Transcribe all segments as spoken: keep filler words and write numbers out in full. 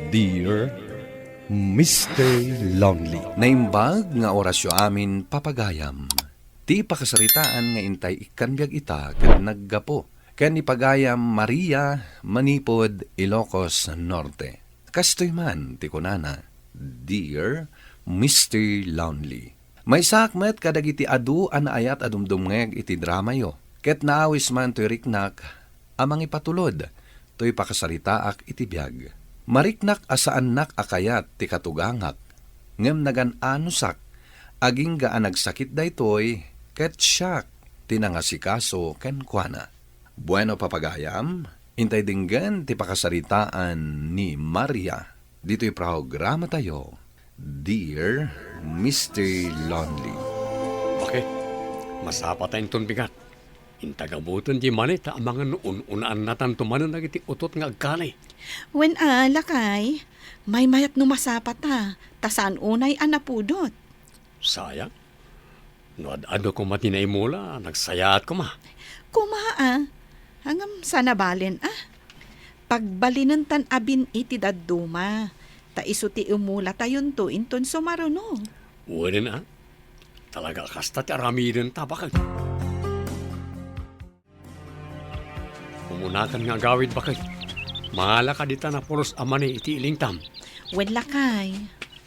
Dear Mister Lonely. Naimbag nga orasyo amin, papagayam. Ti pakasaritaan nga intay ikkan biag ita ket naggapu ken ni pagayam Maria manipud Ilocos Norte. Kastoy man ti kunana, Dear Mister Lonely. Maysaak met kadagiti adu a naayat a dumdumngeg iti dramayo, ket naawis man toy riknak a mangipatulod toy pakasaritaak iti biag. Mariknak a saannak a kayat ti katugangak, ngem nagan-anosak, agingga a nagsakit daytoy, ket siak ti nangasikaso kenkuana. Bueno, papagayam, intay denggen ti pakasaritaan ni Maria ditoy programatayo, Dear Mister Lonely. Bakit? Masapata inton bigat. Intagabuten di manita a mangan no un-unaannatanto manen dagiti utot nga agkali. Wen a, lakay, maymayat no masapata, ta saan unay a napudot. Sayang. No ad-adu koma ti naimula, nagsayaat koma. Koma a, ngem saan a balen a. Pagbalinentan a bin-i ti dadduma, ta isu ti imulatayonto inton sumaruno. Wen a, talaga kasta ti aramidenta, bakit? Umunakan nga agawid, bakit? Mangala ka dita napulos a mani iti ilingtam. Wen lakay.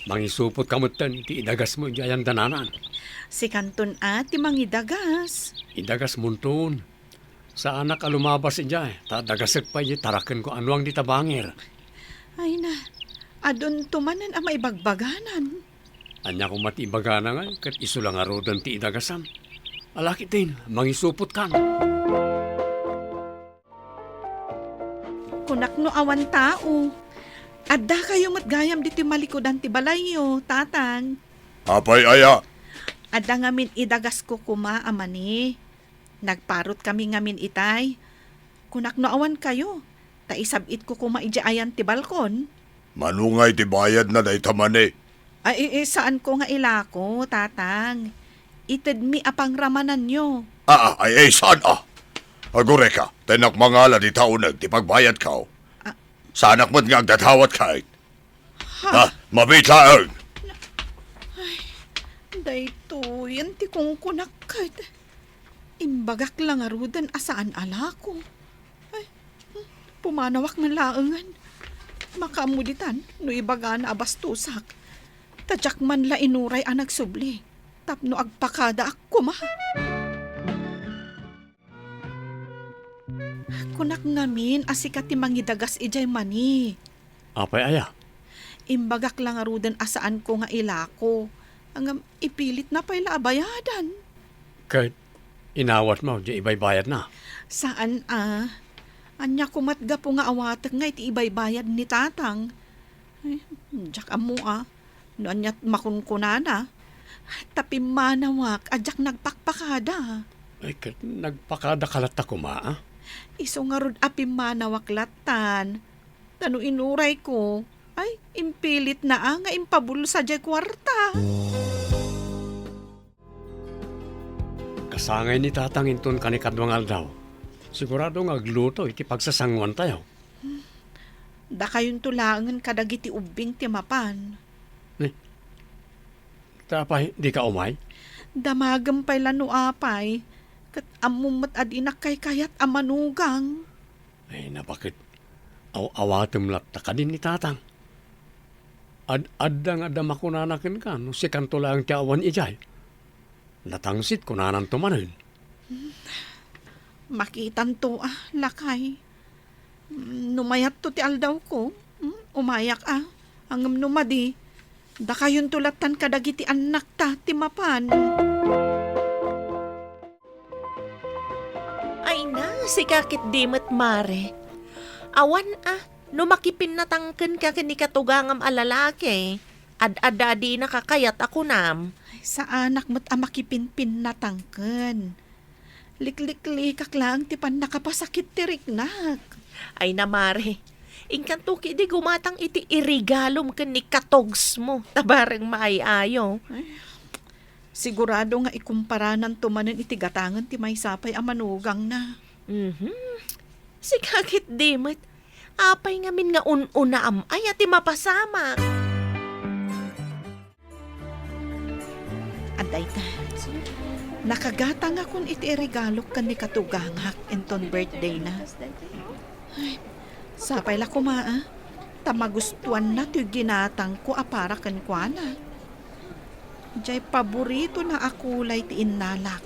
Mangisupot ka metten iti idagasmo idiay ayan dananan. Sikanton a ti mangidagas. Idagasmonton. Saanak a lumabas idiay, ta dagasek pay iti tarakenko a nuang dita bangir. Ay na, adunto manen a maibagbaganan. Ania koma ti ibagana ngay, ket isu la ngaruden ti idagasan. Ala ketdin, mangisupotkan. Kunak no awan tao. Addakayo met gayam ditoy malikudan ti balayyo, Tatang. Apay aya? Adda ngamin idagasko koma a mani. Nagparotkami ngamin itay. Kunak no awan kayo, ta isab-itko koma idiay ayan ti balkon. Mano ngay ti bayadna dayta mani? Ay, i-, i-, saanko nga ilako, Tatang. Itedmi a pangramananyo. Ah, ah, ay, ay, saan a? Agurayka, ta innak mangala dita uneg ti pagbayadko. Ah. Saanak met nga agdadawat kay. Ha? Ha? Mabiit laeng! Ay, daytoyen ti kunkunak ket. Imbagak la ngaruden a saan a lako. Ay, hmm, pumanawak man laengen. Makaammo ditan no ibagana a bastosak. Ta diak man la inuray a nagsubli tapno agpakadaak koma. Kunak ngamin a sika ti mangidagas idiay mani. Apay aya? Imbagak la ngaruden a saanko nga ilako. Ngem ipilitna pay la a bayadan. Ket inawatmo diay ibaybayadna? Saan a. Ania koma't gapu nga awatek nga iti ibaybayad ni Tatang? Ay, diak ammo a. No ania't makunkunana, ta pimmanawak a diak nagpakpakada. Ay, ket nagpakadaka latta koma, a? Isu ngarud a pimmanawak lattan. Ta no inurayko, ay, impilitna a nga impabulsa diay kuarta. Kasangay ni Tatang inton kanikadua nga aldaw. Sigurado nga agluto iti pagsasanguantayo. Dakayonto laengen kadagiti ubbing ti mapan. Ni, ta apay, dika umay? Damagem pay la no apay, ket ammom met a dinak kaykayat a manugang. Ay, nabaket. Aw-awatem latta kadin ni Tatang. Ad-adda nga adda makunana kenka no sikanto laeng ti awan idiay. Natangsit kunananto manen. Makitanto a, lakay. No mayatto ti aldawko, hmm, umayak a. Ngem no madi, dakayonto lattan kadagiti annakta ti mapan. Ay na, sika ketdi met, Mare. Awan a, no makipinnatangkenka ken ni katugangam a lalaki, ad-adda a dinaka kayat a kunam. Ay, saanak met a makipinpinnatangken. Likliklikak laeng ti pannakapasakit ti riknak. Ay na, Mare, inkanto ketdi gumatang iti iregalom ken ni katogsmo, ta bareng maay-ayo. Ay, sigurado nga ikumparananto manen iti gatangen ti maysa pay a manugangna. Mhm. Sika ketdi met. Apay ngamin nga un-unaam aya ti mapasamak? Adda ita. Nakagatangakon iti iregalok ken ni katugangak inton birthday na. Ay, sapay la koma, a. Ta magustuanna ti ginatangko a para kenkuana. Jay paboritona a kulay ti innalak.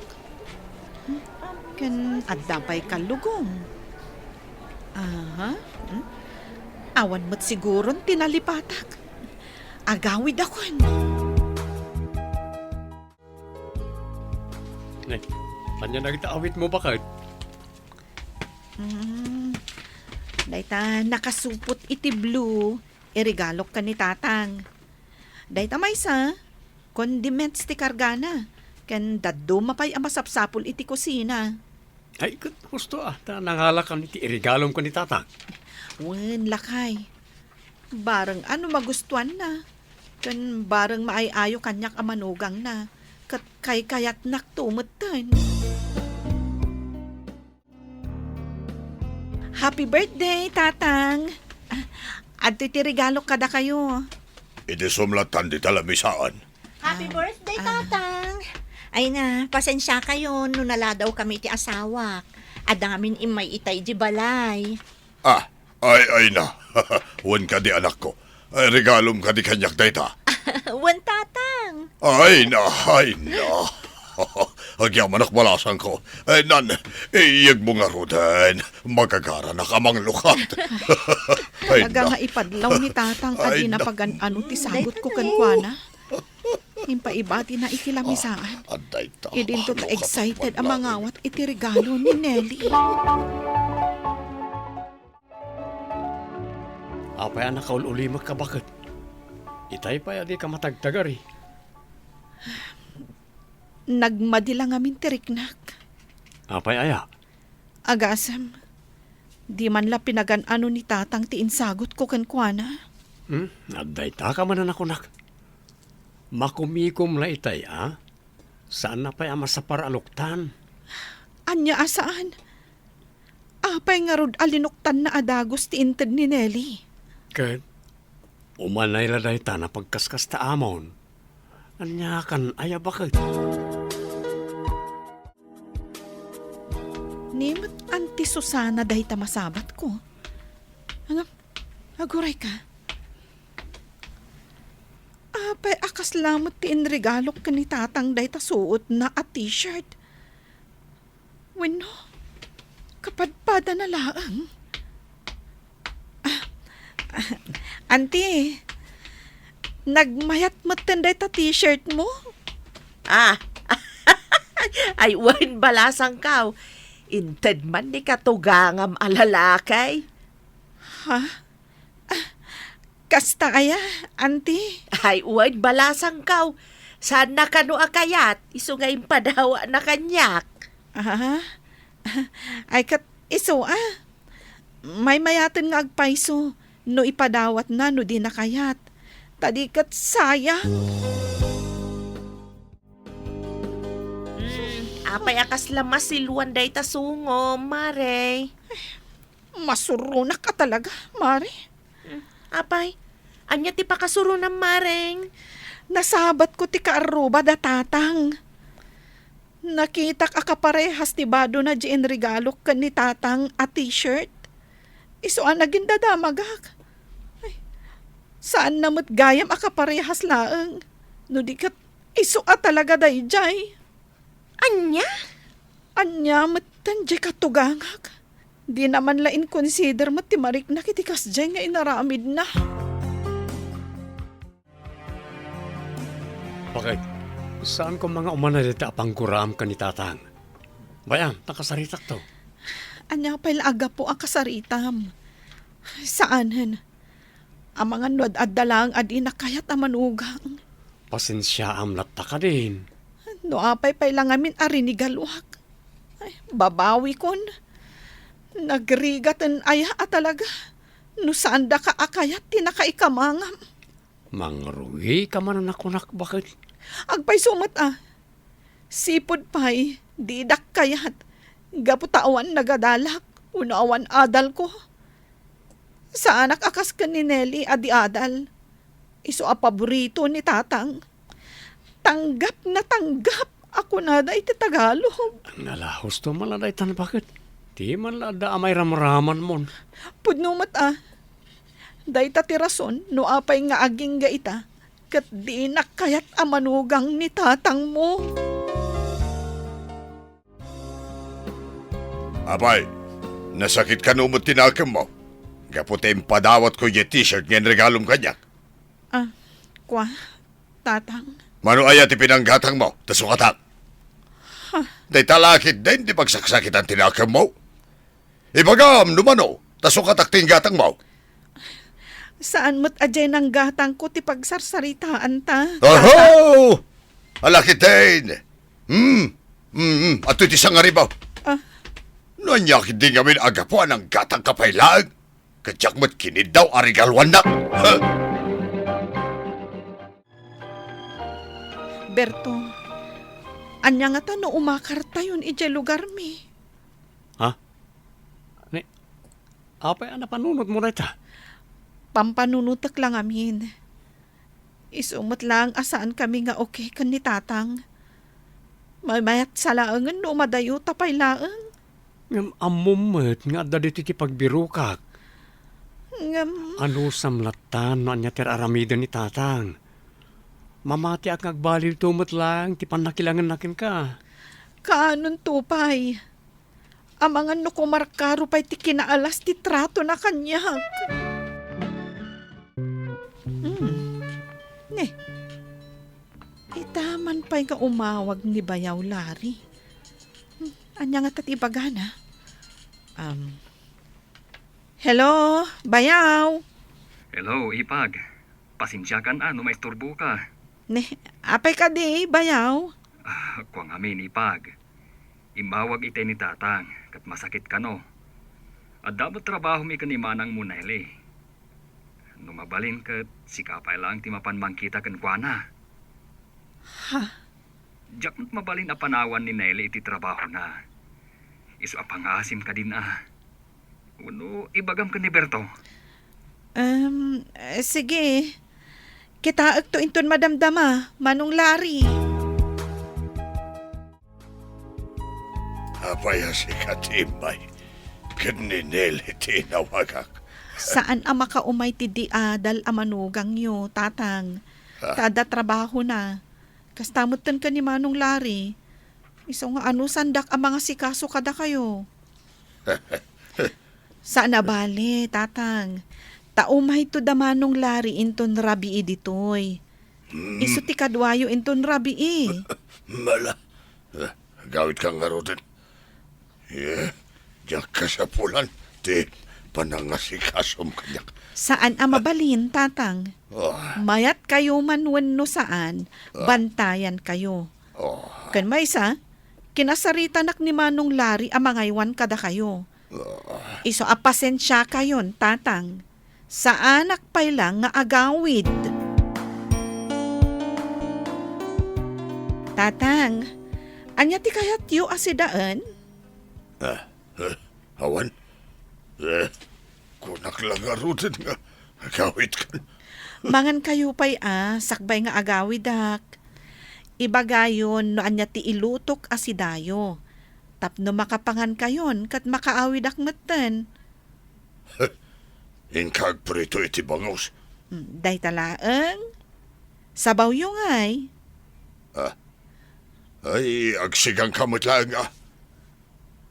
Ken adda pay kallugong. Aha. Hmm? Awan met siguron ti nalipatak. Agawidakon. Nay, ania dagiti awitmo, baket? Mm. Dayta nakasupot iti blue, iregalok ken ni Tatang. Dayta maysa, condiments ti kargana, ken dadduma pay a masapsapul iti kusina. Ay, ket husto, a, ta nangalakan iti iregalom ken ni Tatang. Wen, lakay. Bareng a no magustuanna, ken bareng maay-ayo kaniak a manugangna, ket kaykayatnakto metten. Happy birthday, Tatang! Ah, adtoy ti regalok kadakayo. Idi sumlatan dita lamisaan. Happy Ah, birthday, ah. Tatang! Ay na, pasensiakayo no naladawkami iti asawak. Adda ngamin immay itay di balay. Ah, ay, ay na. Wen kadi, anakko. Ay, regalom kadi kaniak dayta. Wen, Tatang. Ay na, ay na. Agyamanak, balasangko. Ay, nan, iyegmo ngaruden. Magagaranak a manglukat. Ay, Talaga na. nga ipadlaw ni Tatang a Ay, di na. napagan-ano ti sagot ko kenkuana. Impaibati na iti lamisaan. Ah, adda ita. Idinto ta Ano ka excited a man, mangawat iti regalo ni Nelly. Apay a nakaul-ulimek ka, baket? Itay pay a di ka matagtagari. Nagmadi la ngamin ti riknak. Apay aya? Agasem, di man la pinagan-ano ni Tatang ti insagot ko kenkuana. Hmm? Adda ita ka man a nakunak. Makumikom la itay, a? Saanna pay a masapar a luktan. Ania a saan? Apay ngarud a linuktanna a dagus ti inted ni Nelly? Ket umanay la dayta napagkaskasta amon. Ania kan aya, baket? Ni met Auntie Susana dayta masabatko. Ngem, aguray ka. Apay a kasla met ti inregalok ken ni Tatang dayta suotna a t-shirt? Wenno, kapadpadana laeng? Ah, ah, Auntie, nagmayat metten dayta t-shirt mo? Ah, ay, wen, balasangkaw. Inted man ni katugangam a lalaki. Ha? Ah, kasta aya, Auntie? Ay, wen, balasangkaw. Saanna kano a kayat, isu nga impadawatna kaniak. Ah, ay ket isu, a. Maymayaten nga agpayso no ipadawatna no dina kayat. Ta di ket sayang. Hmm, apay a kasla masiluan dayta sungom, Mare? Masuronak a talaga, Mare. Hmm, apay, ania ti pakasurona, Mare? Nasabatko ti kaarruba da Tatang. Nakitak a kaparehas ti badona diay inregalok ken ni Tatang a t-shirt. Isu a nagindadamagak. Ay, saanna met gayam a kaparehas laeng. No di ket isu a talaga daydiay. Ania? Ania metten diay katugangak? Dina man la inconsider met ti mariknak iti kasdiay nga inaramidna. Baket, saan koma nga umanay dayta a pangguram ken ni Tatang? Bay-am, ta kasaritakto. Ania pay la a gapu a kasaritam? Saanen. Amangan no ad-adda laeng a dina kayat a manugang. Pasensiaam latta kadin. No apay pay la ngamin a rinigaluak. Ay, babawikon. Nagrigaten aya a talaga no saan daka a kayat ti nakaikamangam. Mangrugika man a nakunak, baket. Agpayso met a. Sipud pay, didak kayat. Gapu ta awan nagadalak, wenno awan adalko. Saanak a kas ken ni Nelly a di adal. Isu a paborito ni Tatang. Tanggap na tanggap a kunada iti Tagalog. Ala, husto man la daytan, baket. Ti man la adda a mairamramanmon. Pudno met a. Dayta ti rason no apay nga agingga ita, ket dinak kayat a manugang ni tatangmo. Apay, nasakit kano met ti nakemmo? Gapu ta impadawatko idiay t-shirt nga inregalom kaniak. Ah, kua, Tatang. Mano aya ti pinanggatangmo? Ta sukatak. Ha? Dayta la ketdin ti pagsaksakitan ti nakemmo. Ibagam no mano, ta sukatak ti inggatangmo. Saan met a diay nanggatangko ti pagsarsaritaan ta, Tatang. Aho! Ala ketdin. Hmm. Hmm, hmm. Adtoy ti sangaribaw. Ah. No ania ketdi ngamin a gapu a nanggatangka pay laeng? Ket diak met kiniddaw a regaluannak. Ha? Berto, ania ngata no umakartayon idiay lugarmi? Ha? Ni, apay a napanunotmo dayta? Pampanunotek la ngamin. Isu met laeng a saankami nga okay ken ni Tatang. Maymayat sa laengen no umadayota pay laeng. Ngem ammom met nga adda ditoy ti pagbirokak. Ngem anusam latta no ania ti ar-aramiden ni Tatang? Mamatiak nga agbalin ditoy met laeng ti pannakilangenna kenka. Kaanonto pay. Amangan no kumarkaro pay ti kinaalas ti tratona kaniak. Hmm. Ne. Ita man pay nga umawag ni Bayaw Larry. Hmm, ania ngata ti ibagana? Um, hello, Bayaw? Hello, Ipag. Pasensiakan a no maisturboka. Ne, apay kadi, Bayaw? Ah, kua ngamin, Ipag. Immawag itay ni Tatang, ket masakit kano. Adda met trabahom ken ni manangmo, Nelly. No mabalin ket sika pay laeng ti mapan mangkita kenkuana. Ha? Diak met mabalin a panawan ni Nelly iti trabahona. Isu a pangngaasim kadin a. Wenno ibagam ken ni Berto? Em, eh, sige. Kitaekto inton madamdama, Manong Larry. Apay a sika ti immay ken ni Nelly ti inawagak? Saan a makaumay ti di adal a manugangyo, Tatang. Ah. Ta adda trabahona. Kasta metten ken ni Manong Larry. Isu nga anusandak a mangasikaso kadakayo. Saan a bale, Tatang. Ta umayto da Manong Larry inton rabii ditoy. Hmm. Isu ti kaduayo inton rabii. Mala. Ah, agawidka ngaruden. Eh, diak kasapulan ti panangasikasom kaniak. Saan a mabalin, Tatang. Ah. Mayatkayo man wenno saan, ah, bantayankayo. Ah. Ken maysa, kinasaritanak ni Manong Larry a mangaywan kadakayo. Ah. Isu a pasensiakayon, Tatang. Saanak pay la nga agawid. Tatang, ania ti kayatyo a sidaen? Ah, eh, awan. Eh, kunak la ngaruden nga agawidkan. Mangankayo pay a, sakbay nga agawidak. Ibagayon no ania ti ilutok a sidayo. Tapno makapangankayon ket makaawidak metten. Inka agprito iti bangus. Mm, dayta laeng. Sabawyo ngay. Ah. Ay, agsigangka met laeng, ah.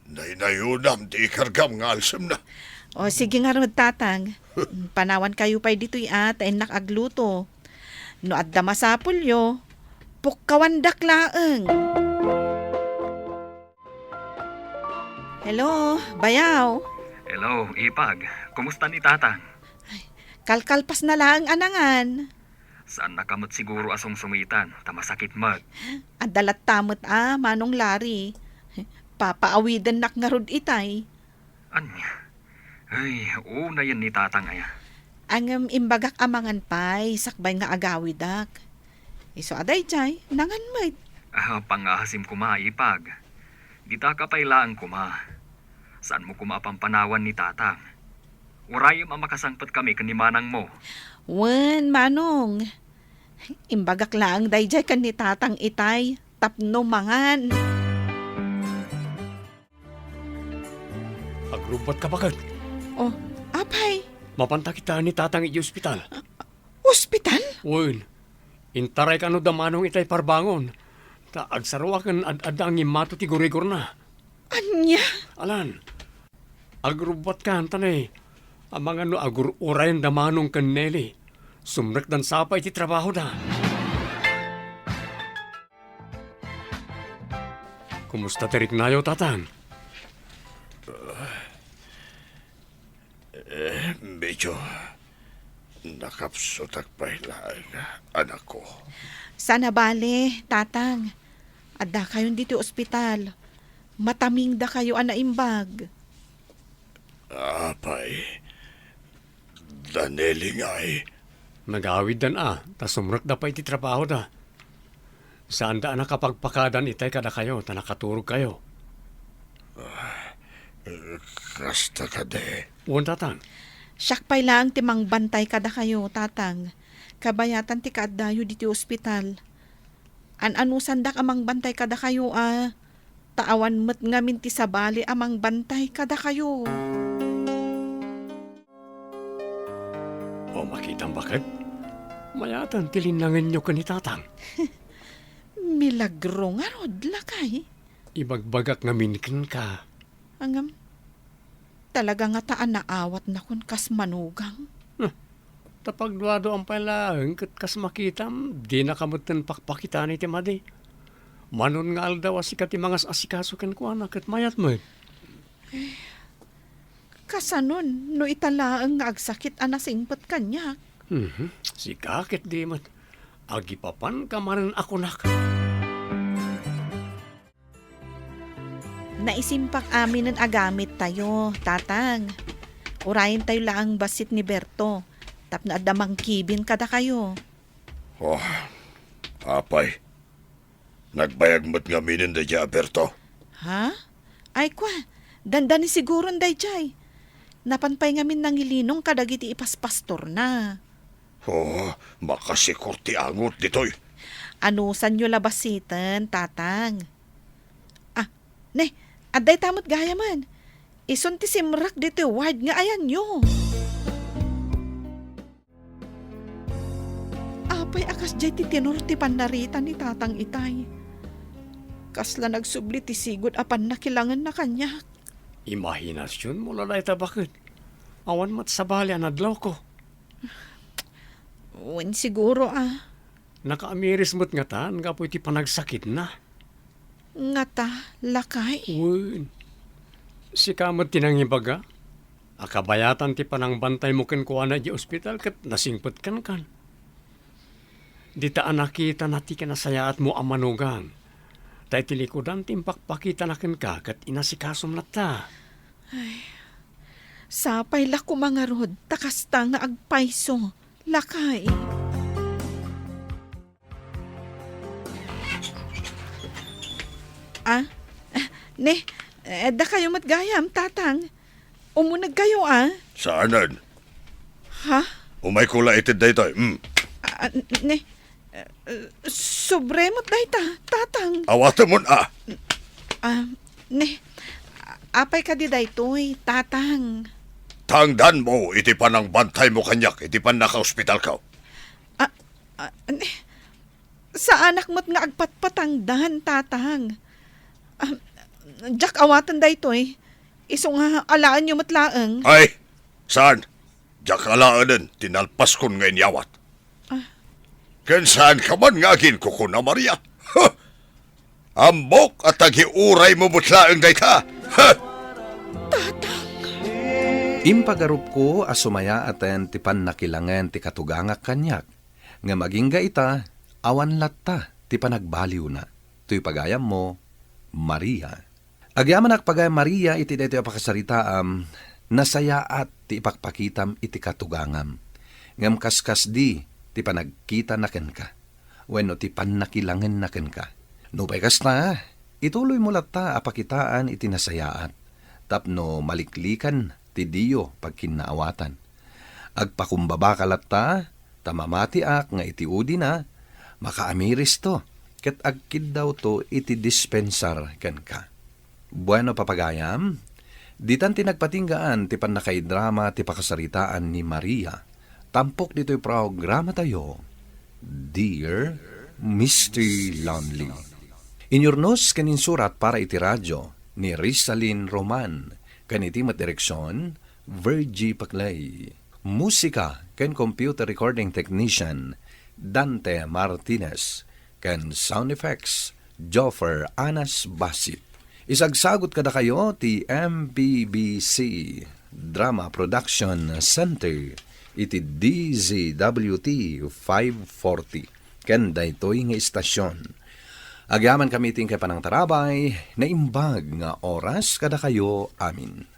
Naynayonam ti ikargam nga alsemna. O, sige ngarud, Tatang. Panawankayo pay ditoy, ah, ta innak agluto. No adda masapulyo, pukkawandak laeng. Hello, Bayaw. Hello, Ipag. Kumusta ni Tatang? Ay, kalkalpas na laeng a nangan. Saannaka met siguro a sungsungitan, ta masakit met. Adda latta met a, Manong Larry. Papaawidennak ngarud itay. Ania? Ay, unayen ni Tatang aya. Ngem imbagak a mangan pay, sakbay nga agawidak. Isu a daydiay, nangan met. Ah, pangngaasim koma, Ipag. Ditaka pay laeng koma. Saanmo koma a pampanawan ni Tatang. Urayem a makasangpetkami ken ni manangmo. Wen, Manong. Imbagak laeng daydiay ken ni Tatang Itay tapno mangan. Agrubbat ka, baket. Oh, apay? Mapanta kitaen ni Tatang iti ospital. Ospital? Wen, intaray kano da Manong Itay parbangon. Ta agsaruaken ad-adda ngimmato ti gurigurna. Ania? Alan, agrubbat ka, ta ne, amangan no agur-urayen da Manong ken Nelly. Sumrekdan sa pay iti trabahoda. Kumusta ti riknayo, Tatang? Eh, medyo nakapsutak pay laeng, anakko. Saan a bale, Tatang. Addakayon ditoy ospital. Matamingdakayo a naimbag. Apay, da Nelly ngay? Nagawiddan a, ta sumrekda pay iti trabahoda. Saanda a nakapagpakadan itay kadakayo, ta nakaturogkayo. Ah, kasta kadi. Wen, Tatang. Siak pay laeng ti mangbantay kadakayo, Tatang. Kabayatan ti kaaddayo ditoy ospital. An-anusandak a mangbantay kadakayo a, ta awan met ngamin ti sabali a mangbantay kadakayo. O, makitam, baket? Mayaten ti linnangenyo ken ni Tatang. Milagro ngarud, lakay. Ibagbagak ngamin kenka. Ngem, talaga ngata a naawatnakon kas manugang. Huh. Ta pagduaduam pay laeng ket kas makitam, dinaka metten pakpakitaen iti madi. Manon nga aldaw a sika ti mangas-asikaso kenkuana ket mayat met. Kasanon no ita laeng nga agsakit a nasingpet kaniak? Mhm. Sika ket di met. Agipapanka manen a kunak. Naisimpak aminen a gamittayo, Tatang. Urayentayo laeng bassit ni Berto, tapno adda mangkibin kadakayo. Oh, apay. Nagbayag met ngaminen daydiay a Berto. Ha? Ay, kwa, dandani siguron daydiay. Napan pay ngamin nangilinong kadagiti ipaspastorna. Oh, makasikor ti angot ditoy. Anusanyo la bassiten, Tatang. Ah, ne, adda ita met gayamen. Isun ti simrek ditoy ward nga ayanyo. Apay a kasdiay ti tenor ti pannarita ni Tatang Itay? Kasla nagsubli ti sigud a pannakilangenna kaniak. Imahinasionmo la dayta, baket. Awan met sabali a nadlawko. Wen, siguro a. Nakaamiris met ngatan gapu iti panagsakitna. Ngata, lakay? Wen. Sika met ti nangibaga a kabayatan ti panangbantaymo kenkuana idiay ospital ket nasingpet kenkan. Dita a nakitana ti kinasayaatmo a manugang, ta iti likudan ti impakpakitana kenka ket inasikasom latta. Ay, sapay la koma ngarud ta kasta nga agpayso, lakay. Ah? Ah, ne, eh, dakayo met gayam, Tatang. Umunegkayo, ah. Saanen? Ha? Umayko la ited daytoy, mm. Ah, ne, eh, subremot dayta, Tatang. Awatemon, ah. Ah, ne, apay kadi daytoy, Tatang? Tangdanmo iti panangbantaymo kaniak iti pannakaospitalko. Ah, ah, ne, saanak met nga agpatpatangdan, Tatang. Ah, diak awaten daytoy. Isu nga alaenyo met laeng. Ay, saan? Diak alaenen ti nalpaskon nga inyawat. Ah. Ken saanka man nga aginkukuna, Maria? Huh! Ammok a tagiuraymo met laeng dayta. Huh! Tatang! Impagarupko a sumayaaten ti pannakilangen ti katugangak kaniak. Ngem agingga ita, awan latta ti panagbaliwna. Toy pagayammo, Maria. Agyamanak, pagayam Maria, iti daytoy a pakasaritaam, nasayaat ti ipakpakitam iti katugangam. Ngem kaskasdi ti panagkitana kenka, wenno ti pannakilangenna kenka. Nupay kasta, ituloymo latta a pakitaan iti nasayaat, tapno maliklikan ti diyo pagkinnaawatan. Agpakumbabaka latta, ta mamatiak nga iti udina, makaamiristo, ket agkiddawto iti dispensar kenka. Bueno, papagayam, ditan ti nagpatinggaan ti pannakaidrama ti pakasaritaan ni Maria. Tampok ditoy programatayo, Dear Mister Lonely. Inyurnos ken insurat para iti radyo ni Rizalin Roman, ken iti met direksion, Virgie Paclay. Musika ken computer recording technician, Dante Martinez, ken sound effects, Joffer Anas Basit. Isagsagot kadakayo ti M P B C Drama Production Center iti D Z W T five forty. Ken daytoy nga istasyon, agyamankami iti inkay panangtarabay, naimbag nga oras kadakayo amin.